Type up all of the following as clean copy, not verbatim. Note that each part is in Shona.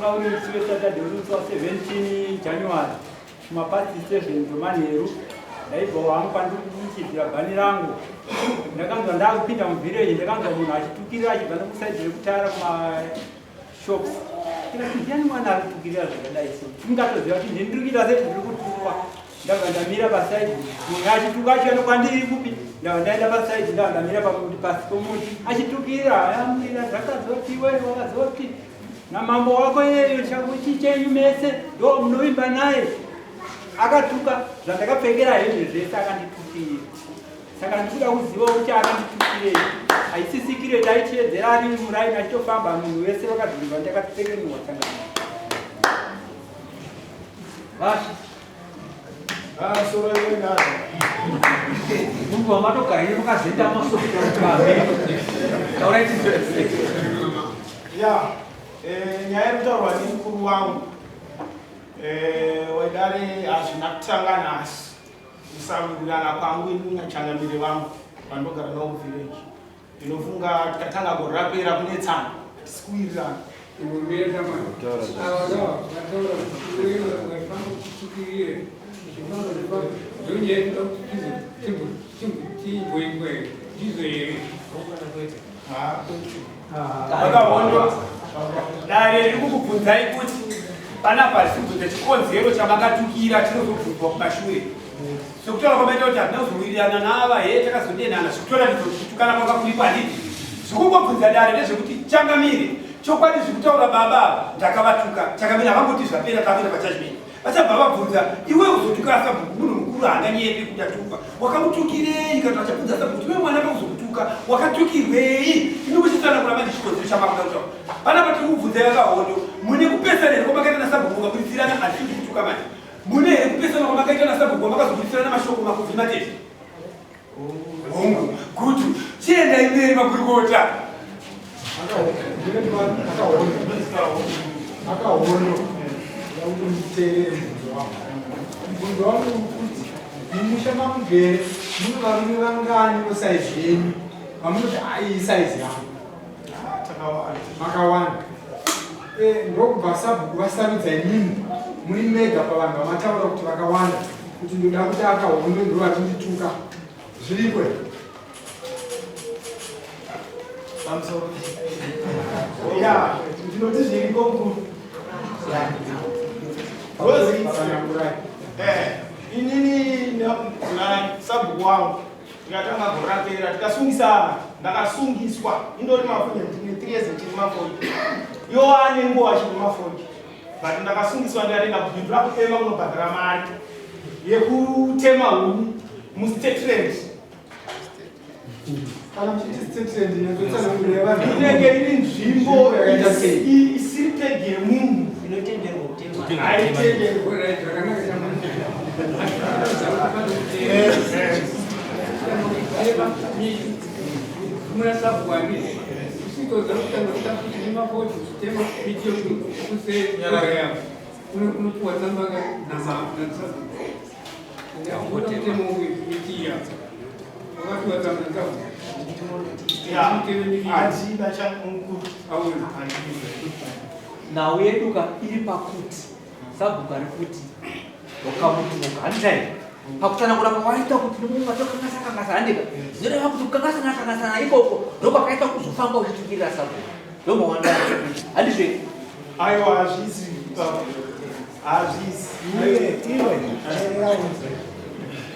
Wanga uri musi weSaturday uri musi wa 17 January kumapast 7 dzemanheru. Ndaibva hangu pandiri kuchidzira bhani rangu. Ndakanzwa ndakupinda muvillage, ndakanzwa munhu achitukirira achibva nekusaidhi rekutara kuma shops. Ndikati ndiani mwana ari kutukirira zvakadai so? Ndingatoziva kuti ndini ndiri kuita sei, ndiri kutukwa. Ndabva ndamira pasaidi, munhu achituka achiuya nokwandiri kupi, ndabva ndaenda pasaidi, ndabva ndamira pamuti pasi pomuti achitukirira, ayamurira zvakazoti we wakazoti namambo wako iyeyo chakuchi chenyu mese ndo munovimba naye. Akatuka zvandakapfekera hembe zvese akanditukira. Saka ndikuda kuziva kuti akanditukirei. Haisisikire taichiedzera ari muraini achitofamba munhu wese vakadhurwa ndakatsekenuwa changamire. Vashe. Mungu wamatogara ine mukazenda masoko. Taurai. Ya, nyaya iri kutaurwa nemukuru wangu wedare hazvina kutanga nhasi. Kusawirirana kwangu ini nachangamire vangu vandogara navo muvillage, ndinofunga tikatanga gore rapera kunetsana, hatisi kuwirirana. Ava vataura kuti iwe waifamba kutukirire zvichifamba, ndonyaya kuti timboingwe ndizvo here? Vakahondo, dare riri kukubvunzai kuti panapa hazvibvunza chikonzero chamakatukira, chinozobvunzwa kumashure. Sekutaura kwamaita kuti hatina kuzowirirana nava he, takazodenhana, zvikutoratidza kuti kutukana kwanga kuripo, handiti? Zvikungobvunza dare ndezvekuti, changamire, chokwadi zvikutaura baba ava, ndakavatuka. Changamire havangoti zvapera, takuenda pajudgment. Vachabva vabvunza, iwe uzotuka sabhuku, munhu mukuru haanganyepi kuti atukwa, wakamutukirei? Kana vachabvunza sabhuku kuti iwe mwana pauzokutuka wakatukirwei, inokuchitsanangura manje chikonzero chamakuda kutaura. Panapa tiri kubvunzai, vakahondo, mune kupesana here kwamakaita nasabhuku mukabuditsirana? Handisi kutuka manje. Mune here kupesana kwamakaita nasabhuku kwamakazobuditsirana mashoko makubvi matete? Hongu. Gutu, chiendai mberi, makurukota. Akahono kuti nditeerere mubvunzo wangu. Mubvunzo wangu uri kuti mumusha mamugere mune varume vangani vosaizi yenyu vamunoti ai isaizi yangu? Takawanda. Makawanda. Ndokubva sabhuku vasarudza imimi muri mega pavanhu vamataura kuti vakawanda kuti ndoda kuti akahondo ndo vachindituka. Zviriko here? Pamusoro. Ya, ndinoti zviriko, mukuru. Rozi. Tsanangurai. Inini na sabhuku wangu tikatanga gore rapera, tikasungisana. Ndakasungiswa indori mafunya, ndine 3 years chiri mafoni, iwo ane nguva chiri mafoni, but ndakasungiswa ndikaenda kubindu rakutema kunobhadhara mari yekutema huni mustate land. Kana muchiti state land, nyatotsanangurira vanhu. Inenge iri nzvimbo Nzvimbo yakaita sei? isiri tegi yemunhu. Inotenderwa kutema. Haitenderwi. Alright, zvakanaka. Chamutema muna sabhuku usitoza kutanga kuti nemafoti uchitema miti yokusenyara yavo, unopuwa tsamba nasabhuku kutema miti iya, wakapiwa tsamba nasabhuku? Handina, chamukuru. Auna. Nhau yedu ka iri pakuti sabhuku ari kuti wakamutuka, handitai? Pakutsanangura kwawaita kuti nomumatokangasa, handika? Zvinoreva kuti kukangasana kangasana ikoko ndokwakaita kuzofamba uchitukirira sabhuku, ndomawanda, handizve? Aiwa, hazvisi, hazvisi. Iwe, iwe, teerera unzwe.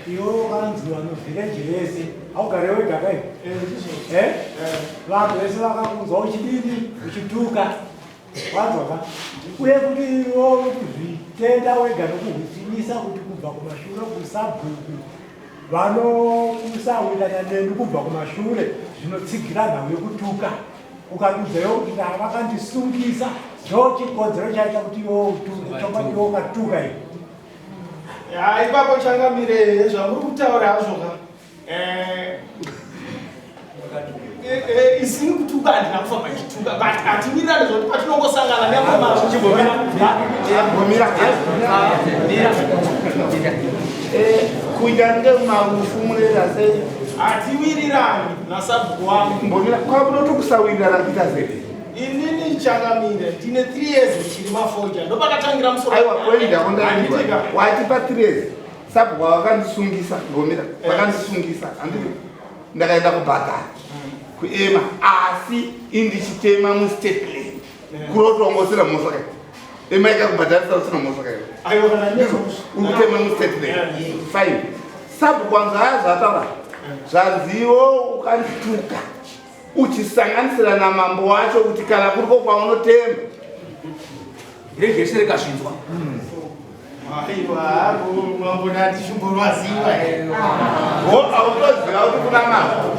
Iwe wakanzwiwa muvhireji rese, haugare wega kai? Ndizvo. Eh? Vanhu vese vakakunzwa uchidini? Uchituka. Wanzwa ka? Uye kuti iwe kuzvitenda wega nokuhwisisa kuti kubva kumashure kusabhuku vanokusawirana nemi kubva kumashure zvinotsigira nhau yekutuka. Ukadudza iwe kuti vakandisungisa, ndo chikonzero chaita kuti iwe utuke. Chokwadi iwe ukatuka iwe. Ya, ipapo changamire, zvamuri kutaura hazvo ka, isini kutuka handina kufamba ichituka, but hatiwirirane zvokuti patinongosangana neamazvo. Mbomira. Kunyange marufu munoita sei? Hatiwirirani nasabhuku wangu. Mbomira, kwakunoti kusawirirana kuita sei? Inini changamire ndine 3 years ndichirima fodya ndopakatangira musoro. Aiwa, point yako ndainzwa. Wati pa 3 years sabhuku vakandisungisa, ngomira, vakandisungisa, handiti? Ndakaenda kubhadhara kuema, asi indichitema mustate land, kurotongo usina mhosva kai? Ema ikakubhadharisa usina mhosva kai? Aiwa, kana Ndizvo, uri kutema mustate land, fine. Sabhuku wangu aya zvataura zvanziwo ukandituka uchisanganisira namambo wacho, kuti kana kuriko kwaunotema. Regese rikazvinzwa. Aiwa, mambo ndati chimborwaziwa. Ho, autoziva kuti kuna mambo.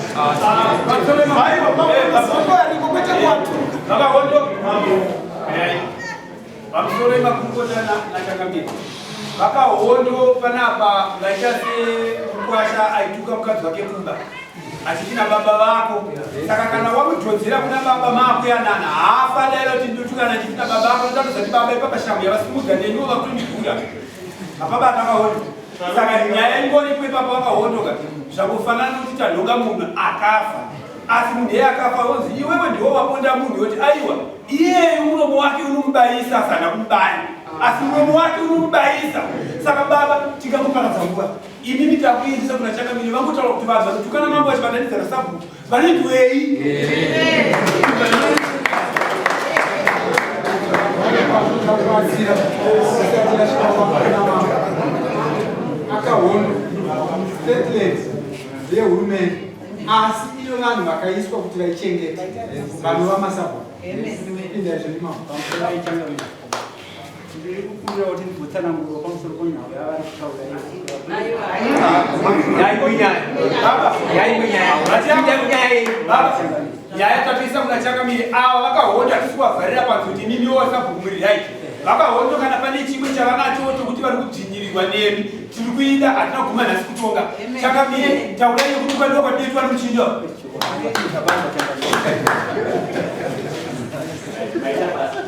Aiwa, mambo ariko, kwete kuwatuka. Vakahondo, pamusoro emakurukota nachangamire, vakahondo panapa vaita semukwasha aituka mukadzi wake kumba achiti nababa vako. Saka kana wamudhodzera kuna baba maakuyanana, haafadaira kuti ndotukana achiti nababa vako. Ndatozati baba ipapa shambu yavasimudza neniwo vakutondigura mapabata akahondo. Saka nyaya ingoripo ipapo, vakahondoka zvakufanana nokuti tanhoka munhu akafa, asi munhu iye akafa onzi iwewe ndiwo waponda munhu, yoti aiwa, iyeyu muromo wake unomubayisa, asana kumubaya, asi muromo wake unomubayisa. Saka baba, tingamuparadza nguva imimi takuendesa kuna changamire, vangotaura kuti vanhu vanotukana mambo vachibatanidzana sabhuku vanoitwei? Kubatsira isati yasvika kwakuna mambo. Akahondo, state land ndeyehurumende, asi ino vanhu vakaiswa kuti vaichengete, vanova masabhuku. Pinda izvo ndimambo. Pamusoro changamire, ndiri kukumbira kuti ndimbotsanangurwa pamusoro penhau yavari kutaura. Yaimwe nyaya, yaimwe nyaya, pinda munyaya yenyu. Baba, nyaya tatoisa kuna changamire. Ava vakahonda tisi kuvavharira panze kuti imimi wasabhuku muri right. Vakahondo, kana pane chimwe chavanacho chokuti vari kudzvinyirirwa nemi, tiri kuida. Hatina kuguma nhasi kutonga. Changamire, taurai yekuti kwadiwa kwatinoitwa nomuchinda. Maita basa.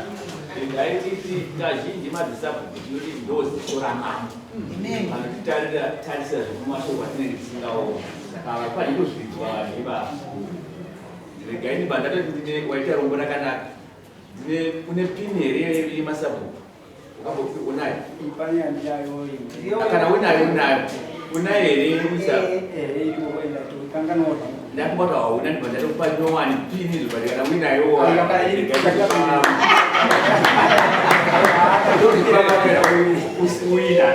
Ndaititi kazhinji madzisabhuku tinoti ndo ziso ramambo vanotitarira, tarisa zvekumashoko atinenge tisingaoni, saka havafani kuzvidzwa vanhu ivavo. Regai ndibva ndatoti ndine waita rombo rakanaka. Ndine une pini here yemasabhuku wakambopi unayo? Pane yandinayo. Kana unayo, unayo, unayo here yekuisa? Ehe, iripo, ndatokanganwa. Ndakubata hauna, ndibva ndatokupa nyowani pini izvo, but kana uinayo Aiwa, kana iri- uina.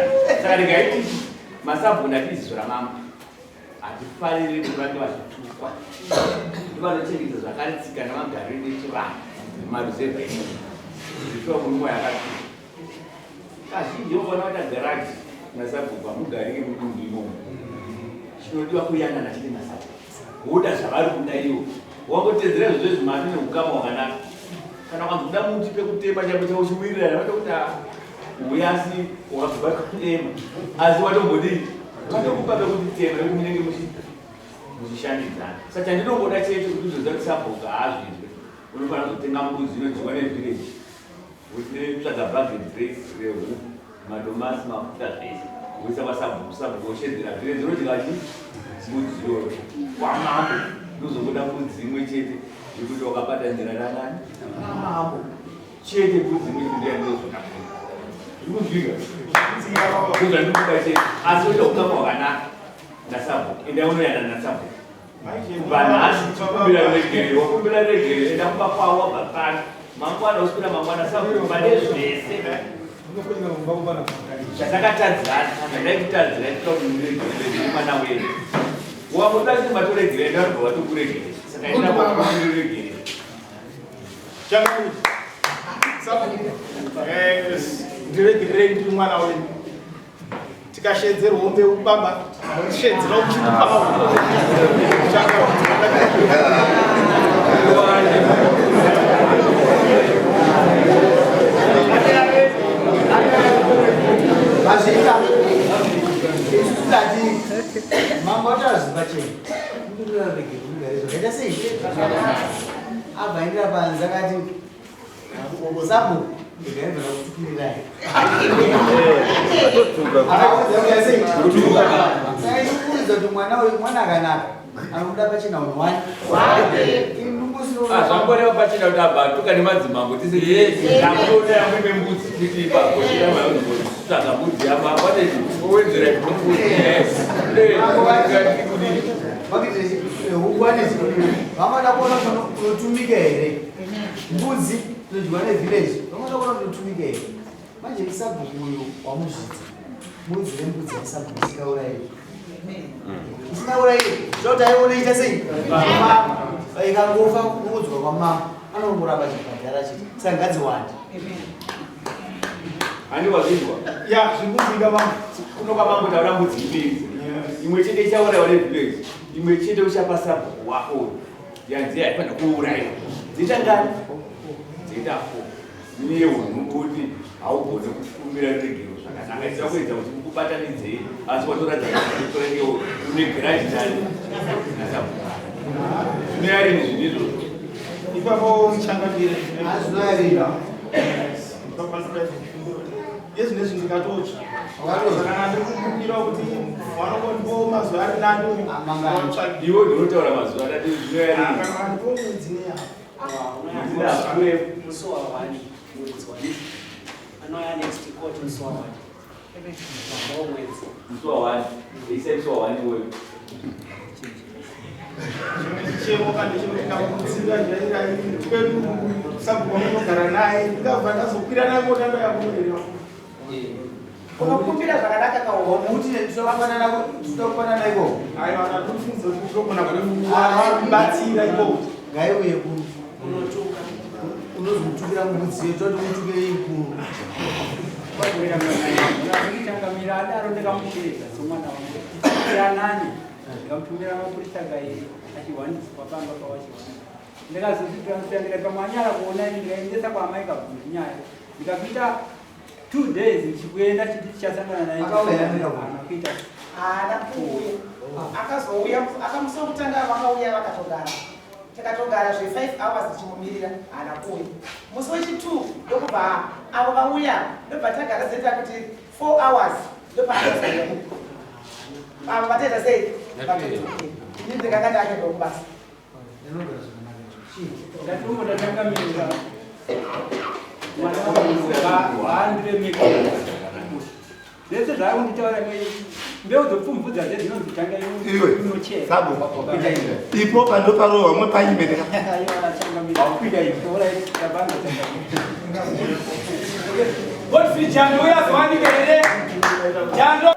Saka ndingaiti masabhuku ndati iziso ramambo, hatifaniri kuti vange vachitukwa. Ndivanochengeta zvakare tsika namagariro echivanhu mumaruzevha imomo. Zvishuwa murume yakatuka kazhinji unofanira kuita garaji nasabhuku, hamugarike mudunhu imomo. Chinodiwa kuyanana chete nasabhuku, woda zvavari kuda iwo, wangotedzera izvo zvezvimati neukama hwakanaka. Kana ukanzi kuda muti pekutema chako chauchiwirirana, vatokuti uya, asi wakabva kutema, asi watombodii, vatokupa pekuti tema nekuti munenge muchishandidzana. Saka chandinongoda chete kuti uzoziva kuti sabhuku haazvinzwe, unofanira kuzotenga mbudzi inodyiwa nevillage, tsvaga bhageti rehuku, madomasi, mafuta, zvese, woisa kwasabhuku. Sabhuku woshedzera village unodya chi mbudzi iyoyo. Kwamambo ndozongoda mbudzi imwe chete yekuti wakabata nzira nanani namambo chete. Mbudzi imwe chete ndiyandozvona zvikunzwika, ndozvandikuda chete, asi oita ukama hwakanaka nasabhuku. Enda unoyana nasabhuku. Kubva nhasi kumbira regerero, wakumbira regerero, enda kumba kwavo. Wabva pano mangwana, uswera mangwana, sabhuku pane zvese zvatakatadzirana, zvataikutadzira, ita kuti muregerere mwana wenyu. Wamuda kuti matoregerera, enda vanobva vatokuregerera. Saka enda kwakuregerera. Changamire, ndiregererei, ndiri mwana wenyu. Tikashedzerwa mbeu baba, muchishedzera uchitipawo. Changamire. Mazvita. Isusu tati mambo ataziva chena zvakaita sei, abva aendera panze akati sabhuku ndikaendera kutukirirai. Saka ikukuridza kuti mwana uyu mwana akanaka, anobuda pachena unhu wani. Indungu. Ah, zvangoreva pachena kuti abva atuka nemadzimambo tisiakuona yamwe membudzi titi ipapo tsvaga mbudzi yama pane owedzera mbudzi vamada kuona unotumika here mbudzi inodyiwa nevillage vamada kuona unotumika here manje isabhuku uyu wamuzvidza mbudzi nembudzi yasabhuku isikauraiwe isikauraiwe zvoti aiona ita sei ikangofa kuudzwa kwamama anongoramba chibhadhara chete saka ngadziwande Handi wazvinzwa? Ya, zvikunzwika mambo. Kuno kwamambo taura mbudzi mbiri. Imwe chete ichauraiwa nevillage. Imwe chete uchapa sabhuku wako. Yanzi haifanira kuuraiwa. Dzoita ngani? Dzoita four. Neunhu kuti haugone kukumbira ruregero zvakanaka. Ndinoda kuedza kuti kukubatanidzei asi watoratidza kuti unenge une grudge nani nasabhuku. Zvinoyarini zvinhu izvozvo? Ipapo changamire. Zvinoyarira. Yezvinezvi ndikatotsva. Saka ndiri kukumbira kuti vanongondipawo mazuva ari nani. Iwe ndinotaura mazuva atati zvinoyarini. Kana ndipo mwedzi neyapo. Musi wa 1 mwedzi wa anouya next court musi wa 1 mwedzi Musi wa 1. Isai musi wa 1 iwoyo. Chichemo kana chekuti kakudzira jaira kwedu sabhuku wanogara naye ndikabva ndazokwira naye mota ndoyakunoerera. Unokumbira zvakanaka kaomuti tinofanana ikoko. Aiwa, ndatofunza kuti tinogona kubatsira ikoko. Ngaiuye kuno. Unozomutukira mbudzi yetu toti mutuke ikuru. Changamira adaro ndakamushevedza somwana wangu tiranani ndikamutumira mapurisa kairi achiwaniswa pamba pawachiwana ndikazozvitiramusira ndikati pamwe anyara kuona ini ndikaendesa kwaamai kabvunzi nyaya ndikakuita 2 days ndichikuenda chiti tichasangana naye Akauya here Kabvunzi? Haana kuita Haana kuuya. Akazouya akamusi wekutanga vakauya vakatogara. Takatogara zve 5 hours tichimumirira haana kuuya. Musi wechi2 ndokubva avo vauya ndobva tagara zeta kuti 4 hours ndopaakazouya. Avo vatoita sei? Vatodzokera. Ini ndikanga ndakaenda kubasa. Ndatombo ndatangamira mwana wangu vaandiremekera zvese zvaakunditaura mbeu dzopfumvudza dze dzinonzitanga Iwe, inochera Sabo. Ipo pandoparohwa mwe paimbereka. Godfrey Jando uyazowanika here? Jando.